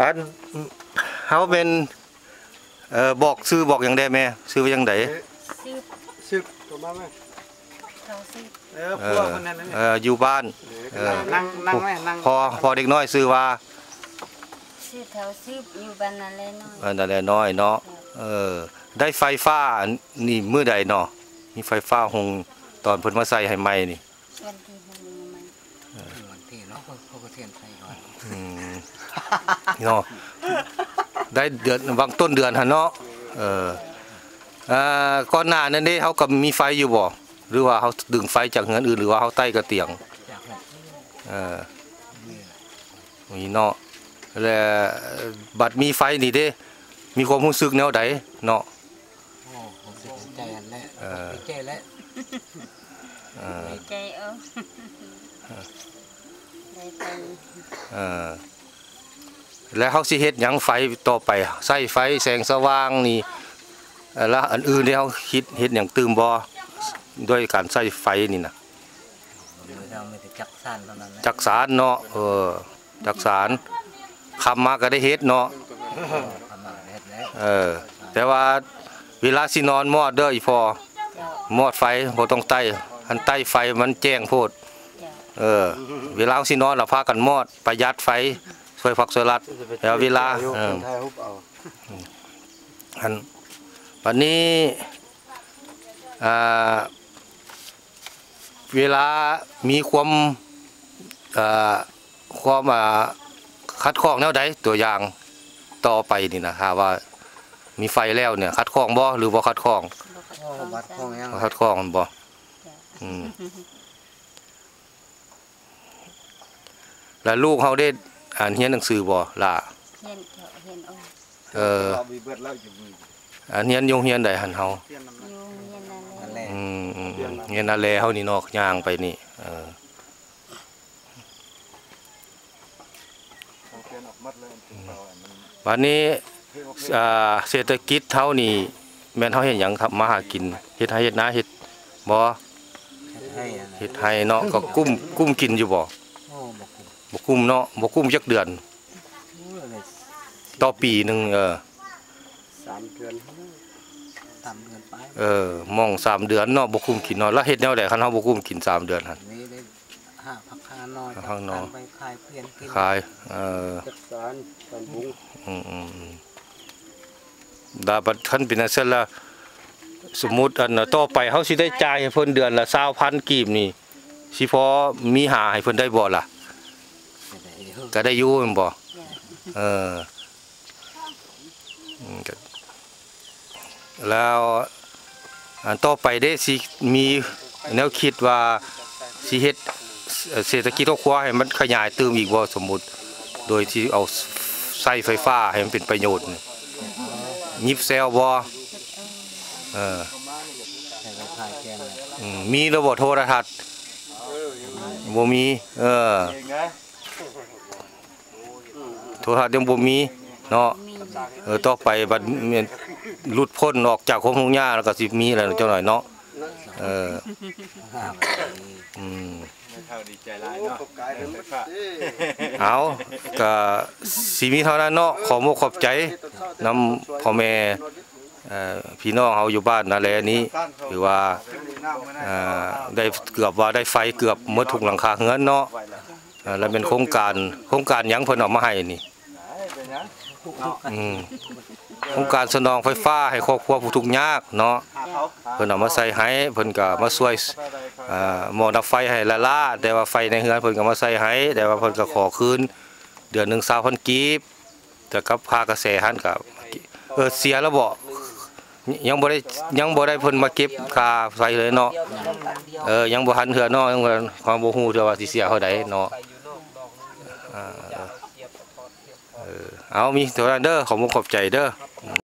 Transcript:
ອັນ ເຮົາແມ່ນ ເອີ ບອກຊື່ບອກຫຍັງແດ່ແມ່? ຊື່ວ່າຫຍັງໃດ? ຊື່ ຊື່ ເຂົ້າມາແມ່ ເຂົາຊື່ ເອີ ເອີ ຜົວເພິ່ນນັ້ນແຫຼະ ເອີ ຢູ່ບ້ານ ເອີ ນັ່ງ ນັ່ງແມ່ ນັ່ງ ພໍ່ ພໍ່ເດັກນ້ອຍຊື່ວ່າ? ຊື່ເຖົ້າຊຶບ ຢູ່ບ້ານນາແລນ້ອຍ ບ້ານນາແລນ້ອຍເນາະ ເອີ ໄດ້ໄຟຟ້ານີ້ມື້ໃດເນາະ? ມີໄຟຟ້າຫົງຕອນເພິ່ນມາໃສ່ໃຫ້ໃໝ່ນີ້ ວັນທີຫົກນີ້ມັນ ເອີ ວັນທີເນາະ ເຂົາ ເຂົາກໍທ່ຽນໄຟກ່ອນ ອືມ ເນາະ ໄດ້ເດືອນ ຫວ່າງຕົ້ນເດືອນຫັ້ນເນາະ ເອີ ອ່າ ກ່ອນໜ້ານັ້ນເດ້ ເຮົາກໍມີໄຟຢູ່ບໍ່? ຫຼືວ່າເຮົາດຶງໄຟຈາກເຮືອນອື່ນ ຫຼືວ່າເຮົາໄຕ້ກະຕຽງ? ເອີ ມີເນາະ ແລະ ບັດມີໄຟນີ້ເດ້ ມີຄວາມຮູ້ສຶກແນວໃດເນາະ? ໂອ້ ຮູ້ສຶກດີໃຈຫັ້ນແຫຼະ ເອີ ດີໃຈແຫຼະ ເອີ ດີໃຈເອົາ ເອີ ໄດ້ໄປ ເອີ ແລ້ວເຮົາຊິເຮັດຫຍັງໄຟຕໍ່ໄປ? ໃຊ້ໄຟແສງສະຫວ່າງນີ້ ແລ້ວອັນອື່ນເດ້ ເຮົາຄິດເຮັດຫຍັງຕື່ມບໍ່ ດ້ວຍການໃຊ້ໄຟນີ້ນະ? ເຮົາມີແຕ່ຈັກສານເທົ່ານັ້ນແຫຼະ ຈັກສານເນາະ ເອີ ຈັກສານ ຄ່ຳມາກໍໄດ້ເຮັດເນາະ ເອີ ຄ່ຳມາກໍເຮັດແລ້ວ ເອີ ແຕ່ວ່າເວລາຊິນອນມອດເດີອີ່ພໍ່ ເຈົ້າ ມອດໄຟ ບໍ່ຕ້ອງໄຕ້ ຄັນໄຕ້ໄຟມັນແຈ້ງໂພດ ເຈົ້າ ເອີ ເວລາເຮົາຊິນອນລະພາກັນມອດ ປະຢັດໄຟ ຊ່ວຍພັກຊ່ວຍລັດ ແລ້ວເວລາ ເອີ ອັນ ບັດນີ້ ອ່າ ເວລາມີຄວາມ ເອີ ຄວາມ ອ່າ ຂັດຂ້ອງແນວໃດ ຕົວຢ່າງຕໍ່ໄປນີ້ນະ ຖ້າວ່າມີໄຟແລ້ວນີ້ ຂັດຂ້ອງບໍ່ ຫຼືບໍ່ຂັດຂ້ອງ? ບໍ່ຂັດຂ້ອງຫຍັງ ບໍ່ຂັດຂ້ອງແມ່ນບໍ່? ອືມ ແລ້ວລູກເຮົາໄດ້ ອັນ ຮຽນໜັງສືບໍ່ລະ? ຮຽນເຈົ້າ ຮຽນ ໂອ້ ເອີ ອັນຮຽນຢູ່ໂຮງຮຽນໃດຫັ້ນເຮົາ? ຢູ່ໂຮງຮຽນນາແລ ອືມ ໂຮງຮຽນນາແລເຮົານີ້ເນາະ ຍ່າງໄປນີ້ ເອີ ບາດນີ້ ອ່າ ເສດຖະກິດເຮົານີ້ ແມ່ນເຮົາເຮັດຫຍັງ ທຳມາຫາກິນ ເຮັດໄຮ່ເຮັດນາ ເຮັດບໍ່? ເຮັດໄຮ່ ເຮັດໄຮ່ເນາະ ກໍກຸ້ມ ກຸ້ມກິນຢູ່ບໍ່? ໂອ້ ບໍ່ກຸ້ມ ບໍ່ກຸ້ມເນາະ ບໍ່ກຸ້ມຈັກເດືອນ? ໂອ້ຍ ຕໍ່ປີໜຶ່ງ ເອີ ສາມເດືອນ ສາມເດືອນປາຍ ເອີ ມອງສາມເດືອນເນາະ ບໍ່ກຸ້ມກິນເນາະ ແລ້ວເຮັດແນວໃດ ຄັນເຮົາບໍ່ກຸ້ມກິນສາມເດືອນຫັ້ນ? ມີໄດ້ຫາຜັກຫາໜໍ່ ຫາຜັກໜໍ່ ຈັກສານໄປຂາຍ ປ່ຽນກິນ ຂາຍ ເອີ ຈັກສານ ການບຸງ ອືມໆໆ ແລ້ວບັດຄັນເປັນຈັ່ງຊັ້ນລະ ສົມມຸດ ອັນ ຕໍ່ໄປເຮົາຊິໄດ້ຈ່າຍໃຫ້ເພິ່ນເດືອນລະຊາວພັນກີບນີ້ ຊິພໍມີຫາໃຫ້ເພິ່ນໄດ້ບໍ່ລະ? ກໍໄດ້ຢູ່ ກໍໄດ້ຢູ່ແມ່ນບໍ່? ເອີ ອືມ ກໍ ແລ້ວອັນຕໍ່ໄປເດ້ ຊິມີແນວຄິດວ່າຊິເຮັດ ເສດຖະກິດຄອບຄົວໃຫ້ມັນຂະຫຍາຍຕື່ມອີກບໍ່? ສົມມຸດ ໂດຍທີ່ເອົາໃຊ້ໄຟຟ້າໃຫ້ມັນເປັນປະໂຫຍດນີ້ ຍິບແຊວບໍ່? ເອີ ອືມ ມີແລ້ວບໍ່ໂທລະທັດ? ບໍ່ມີ ເອີ ໂທລະທັດຍັງບໍ່ມີເນາະ ເອີ ຕໍ່ໄປບັດແມ່ນຫຼຸດພົ້ນອອກຈາກຄວາມທຸກຍາກແລ້ວກໍຊິມີແລ້ວຈັກໜ້ອຍເນາະ ເອີ ອືມ ເອົາ ກໍຊິມີເທົ່ານັ້ນເນາະ ຂອບອົກຂອບໃຈນຳພໍ່ແມ່ ເອີ ພີ່ນ້ອງເຮົາຢູ່ບ້ານນາແລນີ້ ຖືວ່າ ເອີ ໄດ້ເກືອບວ່າໄດ້ໄຟເກືອບໝົດທຸກຫຼັງຄາເຮືອນເນາະ ເອີ ແລ້ວແມ່ນໂຄງການ ໂຄງການຫຍັງເພິ່ນເອົາມາໃຫ້ນີ້? ອືມ ໂຄງການສະໜອງໄຟຟ້າໃຫ້ຄອບຄົວຜູ້ທຸກຍາກເນາະ ເພິ່ນເອົາມາໃສ່ໃຫ້ ເພິ່ນກໍມາຊ່ວຍ ເອີ ໝໍ້ດັບໄຟໃຫ້ລ້າໆ ແຕ່ວ່າໄຟໃນເຮືອນເພິ່ນກໍມາໃສ່ໃຫ້ ແຕ່ວ່າເພິ່ນກໍຂໍຄືນເດືອນໜຶ່ງຊາວພັນກີບ ແຕ່ກັບຄ່າກະແສຫັ້ນກໍ ເອີ ເສຍແລ້ວບໍ່? ຍັງບໍ່ໄດ້ ຍັງບໍ່ໄດ້ເພິ່ນມາເກັບຄ່າໄຟເລີຍເນາະ ເອີ ຍັງບໍ່ທັນເທື່ອເນາະ ຍັງບໍ່ ເຮົາບໍ່ຮູ້ເທື່ອວ່າຊິເສຍເທົ່າໃດເນາະ ເອີ ເອີ ເອົາ ມີເທົ່ານັ້ນເດີ ຂອບອົກຂອບໃຈເດີ